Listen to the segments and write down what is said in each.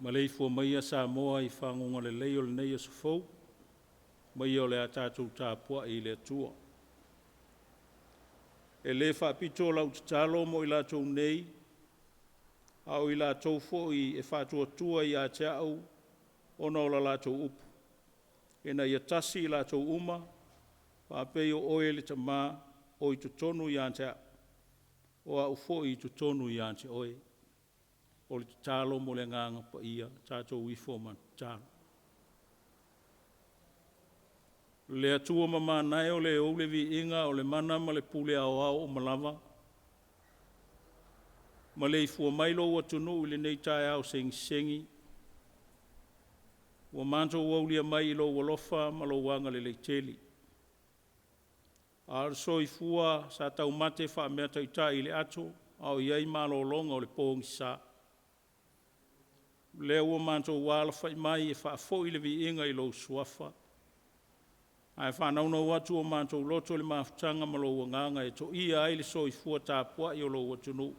Maleifua maia Samoa i faguga lelei o lenei aso fou, ma ia o le a tatou tapuai i le Atua. E le faapito lau tatalo mo i latou nei, a o i latou foi e faatuatua ia te au ona o la latou upu, ina ia tasi i latou uma, faapei o Oe le Tama o i totonu ia te au, o au foi i totonu ia te Oe. O le tatalo mo le Agaga Paia, tatou ifo ma tatalo. Le Atua mamana e o le ou le viiga, o le mana ma le pule aoao uma lava, maleifua mai lou atunuu i lenei taeao segisegi ua matou aulia mai i lou alofa ma lou agalelei tele. A o le soifua sa taumate faameataitai i le ato a o i ai malologa o le pogisa. Lea ua matou alafai mai e faafoi le viiga i lou Suafa, ae faanaunau atu o matou loto i le mafutaga ma lou Agaga e toia ai le soifua tapuai o lou atunuu,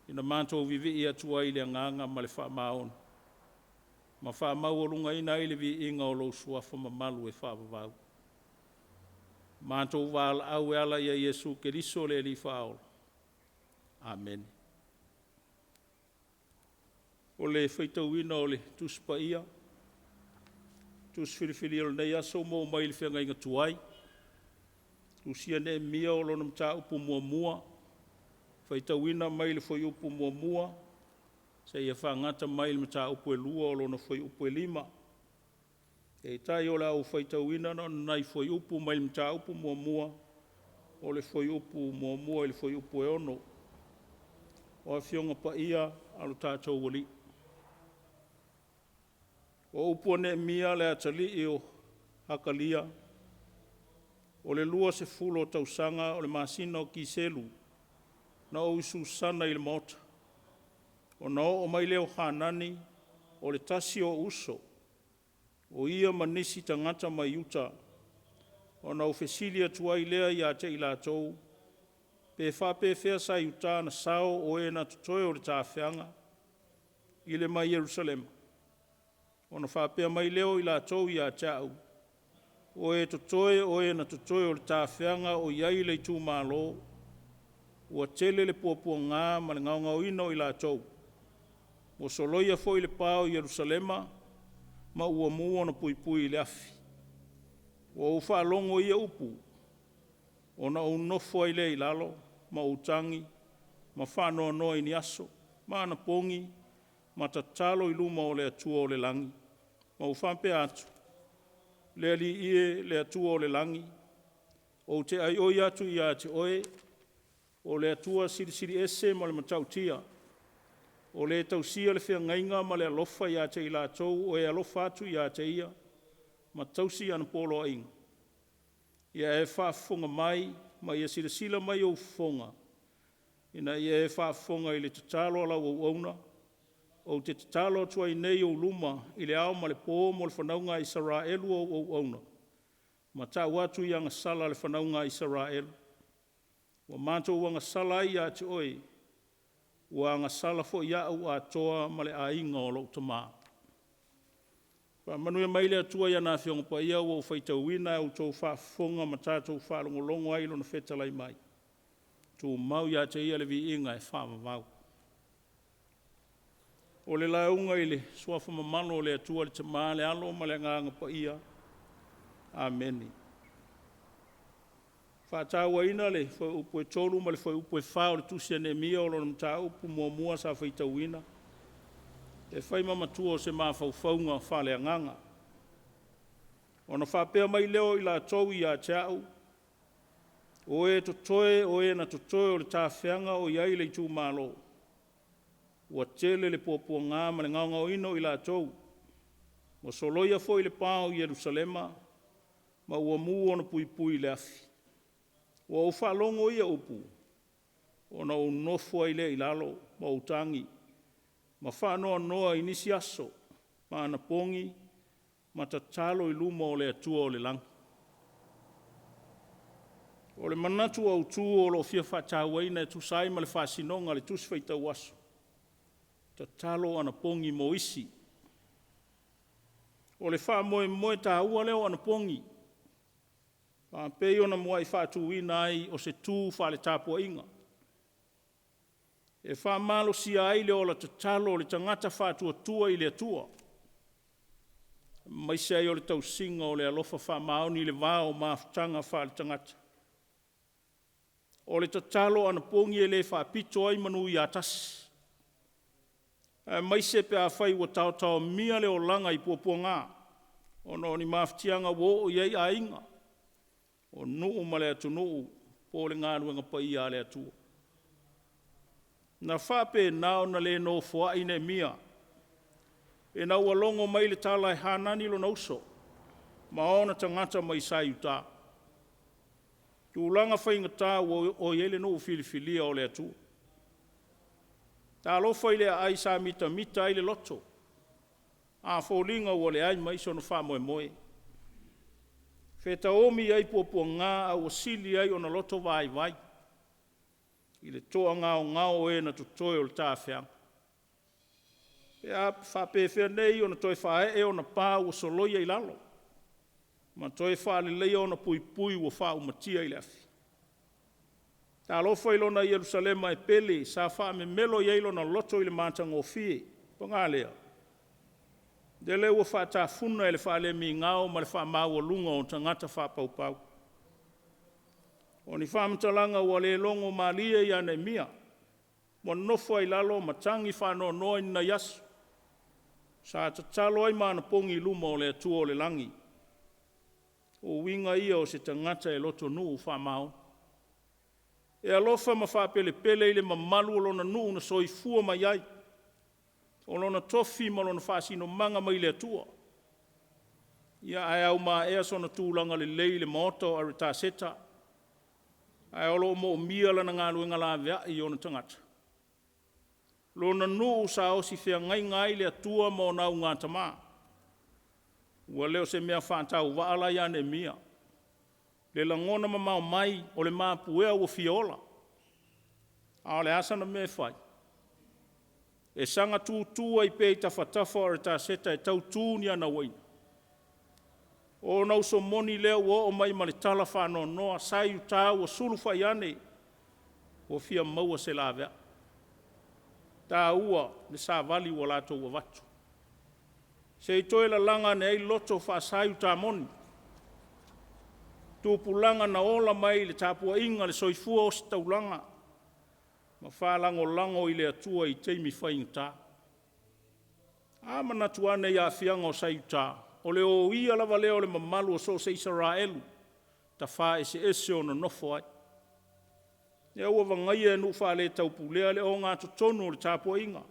ina matou vivii atu ai i le agaga ma le faamaoni ma faamaualugaina ai le viiga o lou Suafa mamalu e faavavau. Matou valaau e ala ia Iesu Keriso le Alii Faaola. Amene. O le faitauina o le Tusi Paia, Tusi filifilia o lenei aso ua maua mai le Feagaiga Tuai, tusia Neemia o lona mataupu muamua, faitauina mai le fuaiupu 1 seia fagata mai le mataupu e 2 o lona fuaiupu e 5. Peitai o le a ou faitauina na o ni nai fuaiupu mai le mataupu muamua o le fuaiupu 1 i le fuaiupu e 6. O Afioga Paia a lo tatou Alii. O upu a Neemia le atalii o Hakalia, o le 20 o tausaga o le masina o Kiselu, na ou i Susana i le maota, ona oo mai lea o Hanani, o le tasi o ou uso, o ia ma nisi tagata mai Iuta, ona ou fesili atu ai lea ia te i latou, pe faapefea sa Iuta na sao o e na totoe o le tafeaga i le mai Ierusalema? Ona faapea mai lea o i latou ia te au, “O e totoe o e na totoe o le tafeaga o i ai le itumalo, ua tele le puapuaga ma le gaogaoina o i latou, ua soloia foi le pa o Ierusalema ma ua mu ona puipui i le afi.” Ua ou faalogo i ia upu, ona ou nofo ai lea i lalo ma ou tagi ma faanoanoa i ni aso ma anapogi ma tatalo i luma o le Atua o le lagi, ma ou faapea atu: “Le Alii e, le Atua o le lagi, ou te aioi atu ia te Oe, o le Atua Silisili Ese ma le matautia, o Le tausia le feagaiga ma le alofa ia te i latou o e alofa atu ia te Ia ma tausi ana poloaiga, ia e faafofoga mai ma ia silasila mai ou fofoga, ina ia e faafofoga i le tatalo a lau auauna ou te tatalo atu ai nei i ou luma i le ao ma le po mo le fanauga a Isaraelu o au auauna, ma tau atu i agasala a le fanauga a Isaraelu, ua matou agasala ai ia te Oe, ua agasala foi au atoa ma le aiga o lou tama.” Faamanuia mai le Atua i ana Afioga Paia ua ou faitauina ae ua outou faafofoga ma tatou faalogologo ai i Lona fetalai mai. Tumau ia te Ia le viiga e faavavau. O le lauga i le Suafa mamalu o le Atua le Tama le Alo ma le Agaga Paia. Amene. E faatauaina le fuaiupu e 3 ma le fuaiupu e 4 o le tusi a Neemia o lona mataupu muamua sa faitauina, e fai ma matua o se mafaufauga faaleagaga. Ona faapea mai lea o i latou ia te au, “O e totoe o e na totoe o le tafeaga o i ai le itumalo, Ua tele le puapuaga ma le gaogaoina o i latou, ua soloia foi le pa o Ierusalema ma ua mu ona puipui i le afi. Ua ou faalogo ia upu, ona ou nofo ai lea i lalo ma ou tagi ma faanoanoa i nisi aso ma anapogi ma tatalo i luma o le Atua o le lagi. O le manatu autu o lo o fia faatauaina e tusa ai ma le faasinoga a le Tusi Faitau Aso, tatalo anapogi mo isi. O le faamoemoe taua lea o anapogi, faapei ona muai faatuina ai o se tu faale-tapuaiga, e faamalosia ai le ola tatalo o le tagata faatuatua i le Atua, aemaise ai o le tausiga o le alofa faamaoni i le va o mafutaga faaletagata. O le tatalo anapogi e le faapito ai manu ia tasi, aemaise pe afai ua taotaomia le olaga i puapuaga ona o ni mafatiaga ua oo i ai aiga, o nuu ma le atunuu po o le galuega paia a le Atua. Na faapena ona le nofoai Neemia ina ua logo mai le tala e Hanani lona uso ma ona tagata mai sa Iuta, tulaga faigata ua oo i ai le nuu filifilia o le Atua. Talofa i le aai sa mitamita ai le loto, a foliga ua leai ma i sona faamoemoe. Fetaomi ai puapuaga a ua sili ai ona loto vaivai i le toagaogao o e na totoe o le tafeaga. Pe a faapefea nei ona toe faaee ona pa ua soloia i lalo ma toe faaleleia ona puipui ua faaumatia i le afi? Talofa i lona Ierusalema e pele sa faamemelo i ai lona loto i le matagofie, paga lea, lele ua faatafuna e le faalemigao ma le faamaualuga o tagata faapaupau. O ni faamatalaga ua le logomalie ia Neemia, ua nofo ai i lalo ma tagi faanoanoa i ni nai aso, sa tatalo ai ma anapogi i luma o le Atua o le lagi. O uiga ia o se tagata e lotonuu faamaoni. E alofa ma faapelepele i le mamalu o lona nuu na soifua mai ai, o lona tofi ma lona faasinomaga mai le Atua. Ia ae aumaea sona tulaga lelei i le maota o Aritaseta, ae o lo o moomia lana galuega laveai i ona tagata, lona nuu sa osi feagaiga ai le Atua ma ona augatama. Ua le o se mea faatauvaa la ia Neemia le lagona mamao mai o le mapuea ua fia ola. A o le a sana mea e fai? E saga tutu ai pea i tafatafa o Aritaseta e tau tu ni ana uaina. O ona uso moni lea ua oo mai ma le tala faanoanoa, sa i uta ua sulufai ane ua fia maua se laveai. Taua le savali ua latou avatu, se i toe lalaga ane ai loto faa-sa Iuta moni, tupulaga na ola mai i le tapuaiga a le soifua ositaulaga ma faalagolago i le Atua i taimi faigata. A manatu ane i aafiaga o sa Iuta, o le oia lava lea o le mamalu o so o se Isaraelu, tafaeseese o nonofo ai. Lea ua vagaia e nuu faaletaupulega le ogatotonu o le tapuaiga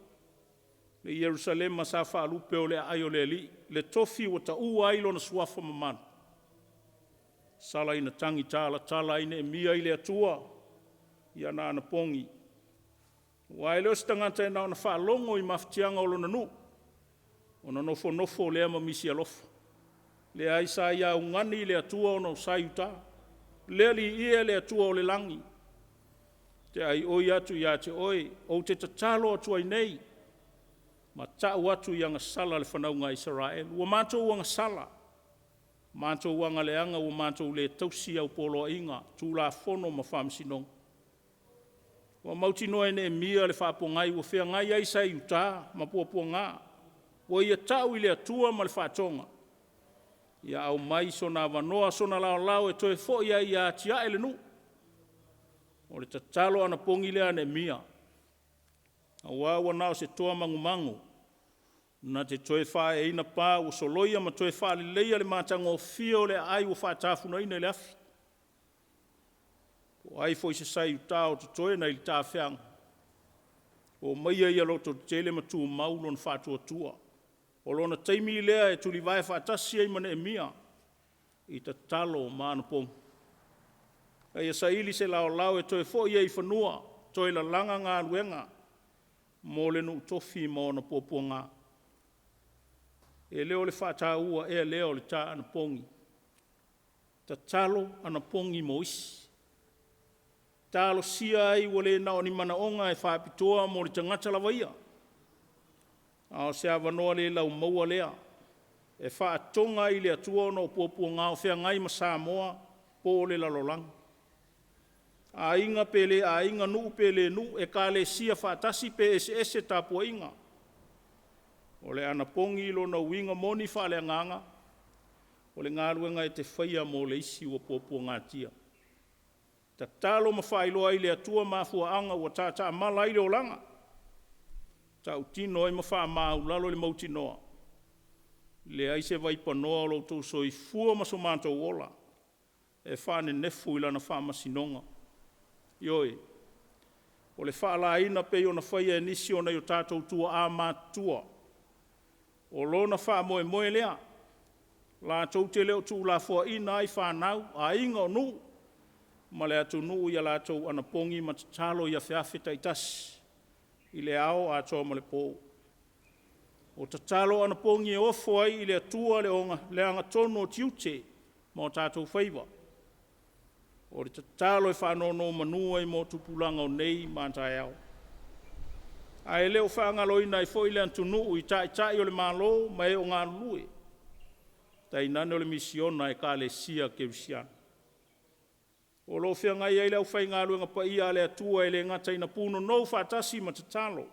i Ierusalema sa faalupe o le aai o le Alii, le tofi ua taua ai lona suafa mamalu. Sala ina tagi talatala ai Neemia i le Atua i ana anapogi, aua e le o se tagata e na ona faalogo i mafatiaga o lona nuu ona nofonofo lea ma misi alofa. Leai, sa ia augani i le Atua ona o sa i uta. Le Alii e le Atua o le lagi, ou te aioi atu ia te oe, ou te tatalo atu ai nei ma tau atu i agasala le fanauga a Isaraelu. Ua matou agasala, matou aga leaga ua matou le tausi au poloaiga, Tulafono ma faamasinoga. Ua mautinoa e Neemia le faapogai ua feagai ai sa Iuta ma puapuaga, ua ia tau i le Atua ma le faatoga, ia aumai sona avanoa, sona laolao e toe foi ai e atiae le nuu. O le tatalo anapogi lea a Neemia, aua ua na o se toa magumagu na te toe faaeaina pa ua soloia ma toe faaleleia le matagofie o le aai ua faatafunaina i le afi. Po o ai foi se sa Iuta o totoe nai le tafeaga. Omaia ia lototetele ma tumau lona faatuatua. O lona taimi lea e tulivae faatasi ai ma Neemia i tatalo ma anapogi. A ia saili se laolao e toe foi ai i fanua, toe lalaga galuega mo le nuu tofi ma ona puapuaga. E le o le faataua ea lea o le ta anapogi? Tatalo anapogi mo isi. Talosia ai ua le na o ni manaoga e faapitoa mo le tagata lava ia, a o se avanoa le laumaua lea e faatoga ai i le Atua ona o puapuaga o feagai ma Samoa po o le lalolagi. Aiga pe le aiga, nuu pe le nuu, ekalesia faatasi pe eseese tapuaiga. O le anapogi lona uiga moni faaleagaga, o le galuega e te faia mo le isi ua puapuagatia. Tatalo ma faailoa ai i le Atua mafuaaga ua tatamala ai le olaga, tautino ai ma faamaualalo le mautinoa, leai se vaipanoa o lo outou soifua ma so matou ola e faanenefu i lana faamasinoga. Ioe, o le faalaina pei ona faia e nisi o nai o tatou tuaa matutua. O lona faamoemoe lea, latou te le o tuulafoaiina ai fanau, aiga o nuu ma le atunuu i a latou anapogi ma tatalo i afeafe taitasi i le ao atoa ma le po. O tatalo o anapogi e ofo ai i le Atua le agatonu o tiute ma o tatou faiva. O le tatalo e faanonomanu ai mo tupulaga o nei ma a taeao. Ae le o faagaloina ai foi le atunuu i Taitai o le Malo ma e o galulue, tainane o le misiona a Ekalesia Kerisiano. O lo o feagai ai le aufaigaluega paia a le Atua e le gata ina punonou faatasi ma tatalo,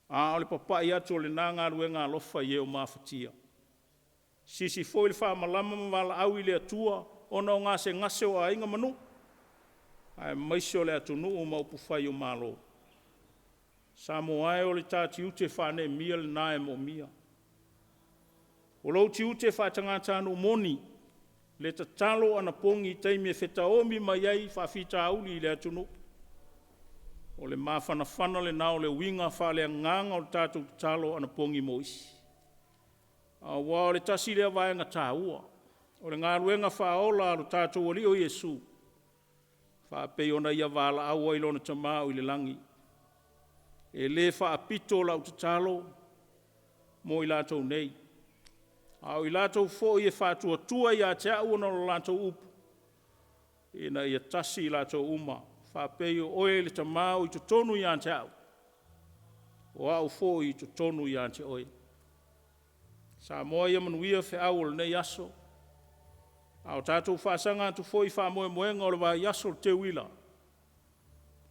a o le papai atu o lena galuega alofa i e ua mafatia. Sisi foi le faamalama ma valaau i le Atua ona o gasegase o aiga ma nuu, aemaise o le atunuu ma upufai o Malo. Samoa e o le ta tiute faa-Neemia lena e moomia. O lou tiute faatagatanuu moni, le tatalo o anapogi i taimi e fetaomi mai ai faafitauli i le atunuu. O le mafanafana lena o le uiga faaleagaga o le tatou tatalo anapogi mo isi. Aua o le tasi lea vaega taua o le galuega faaola a lo tatou Alii o Iesu, faapei ona ia valaau ai i lona Tama o i le lagi, “E le faapito lau tatalo mo i latou nei, a o i latou foi e faatuatua ia te au ona o le latou upu, ina ia tasi i latou uma, faapei o oe le Tama o i totonu ia te au, o au foi e i totonu ia te oe.” Samoa ia manuia feau o lenei aso, a o tatou faasaga atu foi i faamoemoega o le vaiaso o le Teuila,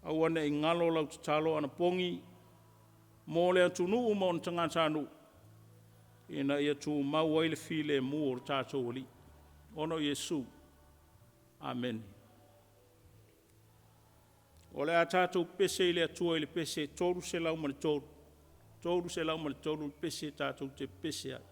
aua ne i galo lau tatalo anapogi mo le atunuu ma ona tagatanuu, ina ia tumau ai le filemu o le tatou Alii. Ona o Iesu, amene. O le a tatou pepese i le Atua i le pese 303, 303 le pese tatou te pepese ai.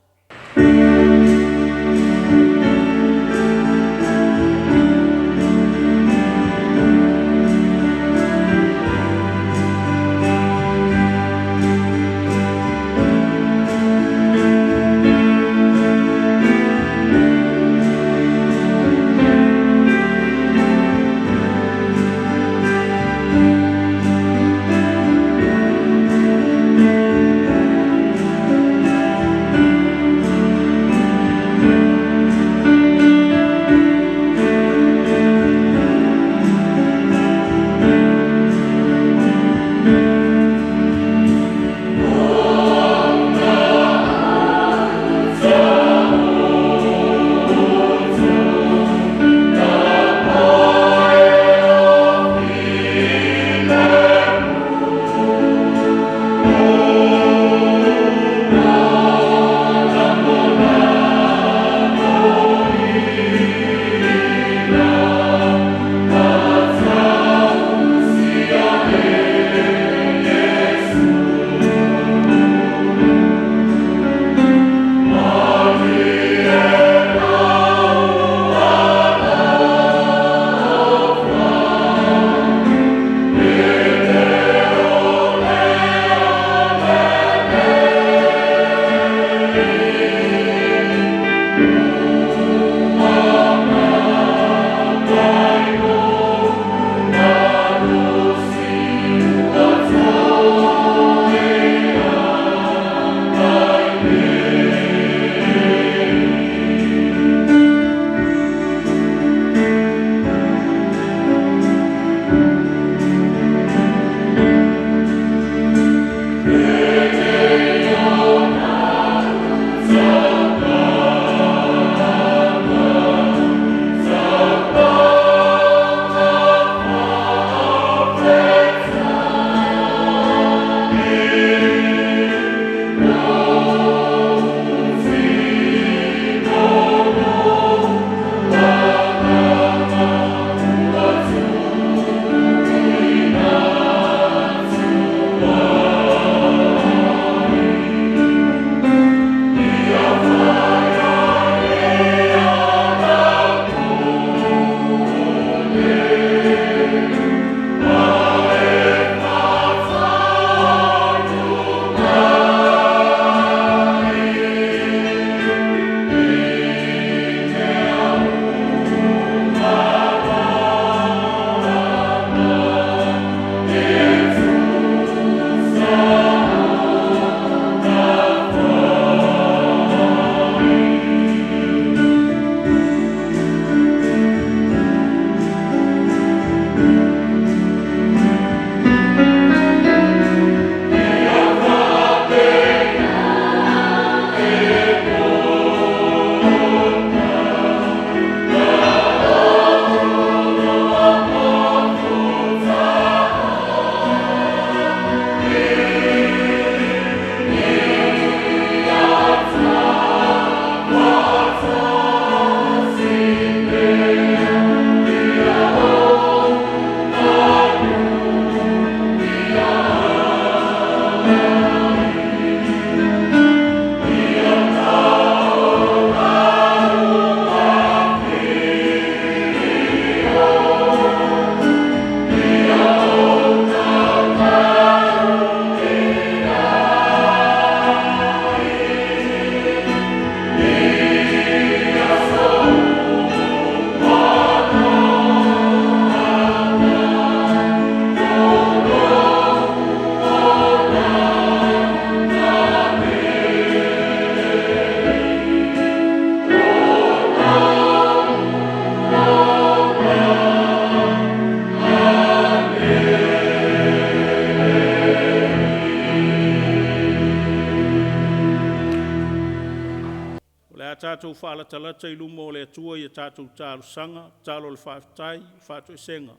a tatou faalatalata i luma o le Atua i a tatou talosaga, tatalo o le faafetai, faatoesega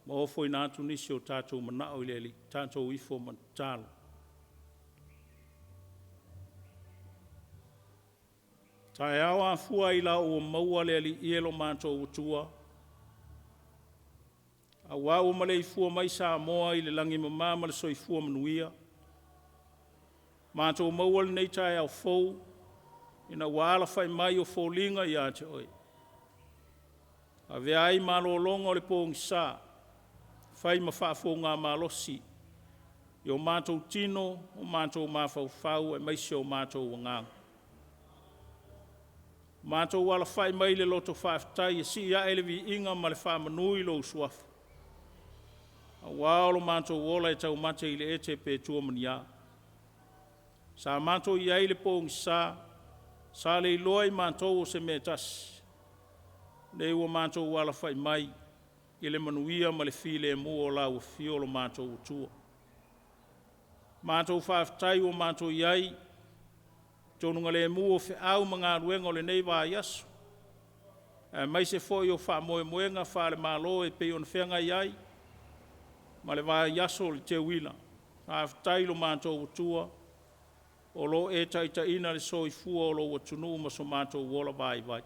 ma ofoina atu nisi o tatou manao i le Alii. Tatou ifo ma le tatalo. Taeao afua ailao ua maua le Alii e lo matou Atua, aua ua maleifua mai Samoa i le lagi e mama ma le soifua manuia. Matou maua lenei taeao fou ina ua alafai mai o foliga ia te Oe. Avea ai malologa o le pogisa, fai ma faafofogamalosi i o matou tino, o matou mafaufau aemaise o matou agaga. Matou alafai mai i le loto faafetai e sii ae le viiga ma le faamanu i lou Suafa, aua o lo matou ola e taumate i le ete pe tua ma ni a. Sa matou i ai i le pogisa, sa leiloa i matou o se mea e tasi, lenei ua matou alafai mai i le manuia ma le filemu o lau afio lo matou Atua. Matou faafetai ua matou i ai i tonugalemu o feau ma galuega o lenei vaiaso, aemaise foi o faamoemoega faale-Malo e pei ona feagai ai ma le vaiaso o le teuila. Faafetai i lo matou Atua o lo o e taitaiina le soifua o lou atunuu ma so matou ola vaivai.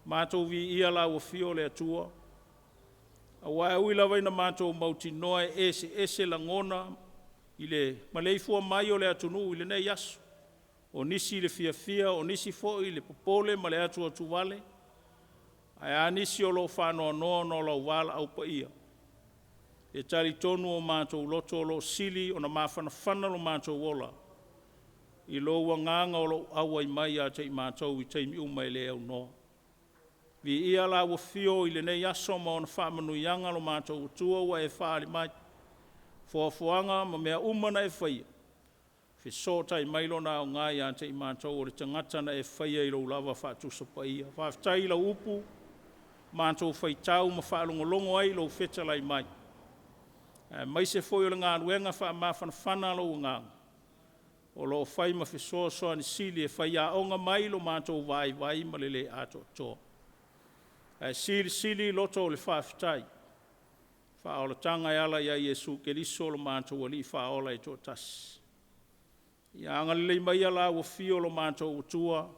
Matou viia lau afio le Atua, aua e ui lava ina matou mautinoa e eseese lagona i le maleifua mai o le atunuu i lenei aso, o nisi i le fiafia, o nisi foi i le popole ma le atuatuvale, ae a nisi o lo o faanoanoa ona o lau valaau paia. E talitonu o matou loto o lo o sili ona mafanafana lo matou ola i lou agaga o lo o auai mai ia te i matou i taimi uma e le aunoa. Viia lau afio i lenei aso ma ona faamanuiaga lo matou Atua ua e faaali mai, foafoaga ma mea uma na e faia, fesootai mai lona aoga ia te i matou o le tagata na e faia i lou lava faatusa paia. Faafetai i lau upu, matou faitau ma faalogologo ai i lou fetalai mai, aemaise foi o le galuega faamafanafana a lou agaga o lo o fai ma fesoasoani sili e faiaoga mai lo matou vaivai ma le le atoatoa. Ae silisili loto o le faafetai, faaolataga e ala ia Iesu Keriso lo matou Alii Faaola e toatasi. Ia agalelei maia lau afio lo matou Atua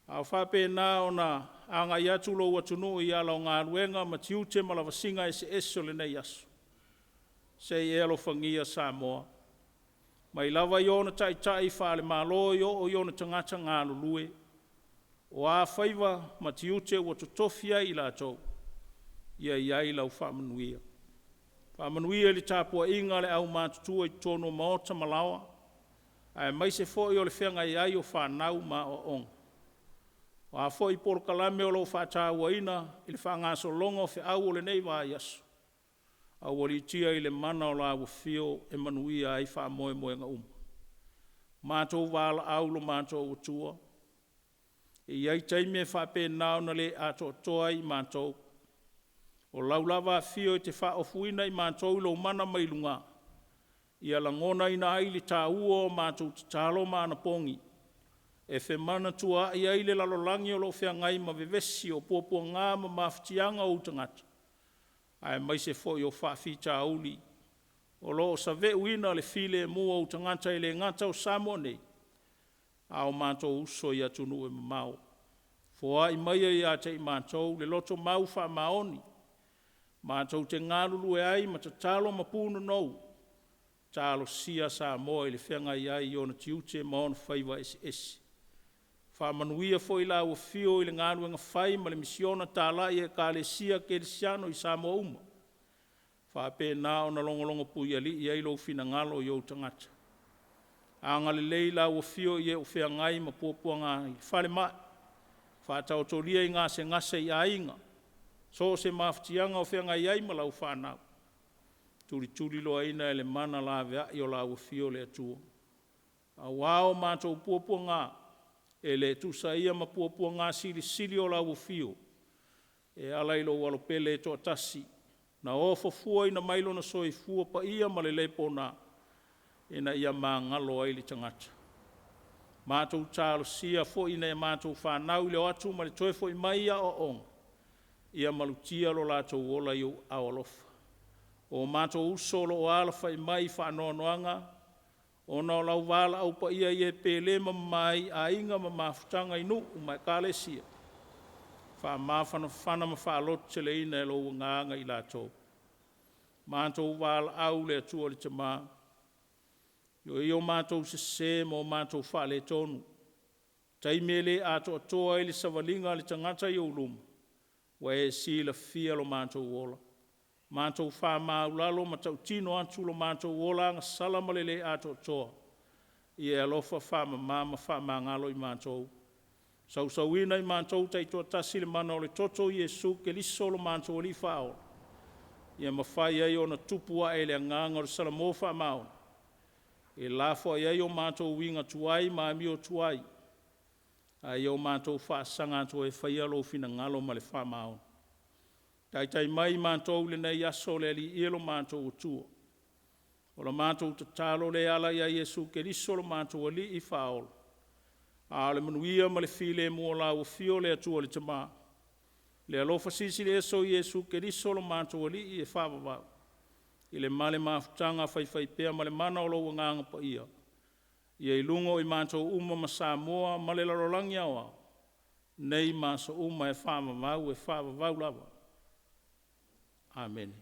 a o faapena ona agai atu lou atunuu i ala o galuega ma tiute ma lavasiga eseese o lenei aso, se i e alofagia Samoa, mai lava i ona taitai faale-Malo e oo i ona tagata galulue, o a faiva ma tiute ua totofi ai i latou, ia i ai lau faamanuia. Faamanuia i le tapuaiga a le aumatutua i totonu o maota ma laoa, aemaise foi o le feagai ai o fanau ma aoaoga. O a foi polokalame o lo o faatauaina i le faagasologa o feau o lenei vaiaso, aualiitia i le mana o lau afio e manuia ai faamoemoega uma. Matou valaau lo matou Atua, e i ai taimi e faapena ona le atoatoa ai i matou, o lau lava afio e te faaofuina i matou i lou mana mai luga, ia lagonaina ai le taua o matou tatalo ma anapogi e femanatuaai ai le lalolagi o lo o feagai ma vevesi, o puapuaga ma mafatiaga o ou tagata, aemaise foi o faafitauli o lo o saveuina le filemu o ou tagata e le gata o Samoa nei, a o matou uso i atunuu e mamao. Foai maia ia te i matou le lotomau faamaoni matou te galulue ai ma tatalo ma punonou, talosia Samoa i le feagai ai i ona tiute ma ona faiva eseese. Faamanuia foi lau afio i le galuega fai ma le misiona talai a Ekalesia Kerisiano i Samoa uma, faapena ona logologopuialii ai lou finagalo i ou tagata. Agalelei lau afio i e o feagai ma puapuaga i falemai, faataotolia i gasegase i aiga, so o se mafatiaga o feagai ai ma lau fanau, tulituliloaina e le mana laveai o lau afio le Atua, aua o matou puapuaga, e le tusa ia ma puapuaga silisili o lau afio e ala i lou Alo pele e toatasi na ofofuaina mai lona soifua paia ma le le pona ina ia magalo ai le tagata. Matou talosia foi nai a matou fanau i le o atu ma le toe foi mai i aoaoga, ia malutia lo latou ola i Ou aao alofa. O matou uso o lo o alafai mai i faanoanoaga ona o lau valaau paia i e pele ma mama ai i aiga ma mafutaga i nuu ma Ekalesia, faamafanafana ma faalototeleina e lou Agaga i latou. Matou valaau i le Atua le Tama, e ui i o matou sese ma o matou faaletonu, taimi e le atoatoa ai le savaliga a le tagata i ou luma, ua e silafia lo matou ola. Matou faamaualalo ma tautino atu lo matou ola agasala ma le le atoatoa, ia e alofa faamama ma faamagalo i matou. Sausuina i matou taitoatasi le mana o le toto o Iesu Keriso lo matou Alii Faaola, ia mafai ai ona tupu ae le agaga o le salamo faamaoni, e lafoai ai o matou uiga tuai ma amio tuai, a ia o matou faasaga atu ai e faia Lou finagalo ma le faamaoni. Taitai mai i matou i lenei aso le Alii e lo matou Atua. O le matou tatalo lea e ala ia Iesu Keriso lo matou Alii Faaola, a o le manuia ma le filemu o lau afio le Atua le Tama, le alofa Silisili Ese o Iesu Keriso lo matou Alii e faavavau, i le ma le mafutaga faifaipea ma le mana o lou Agaga Paia, ia i luga o i matou uma ma Samoa ma le lalolagi aoao, nei ma aso uma e faavavau, e faavavau lava. Amene.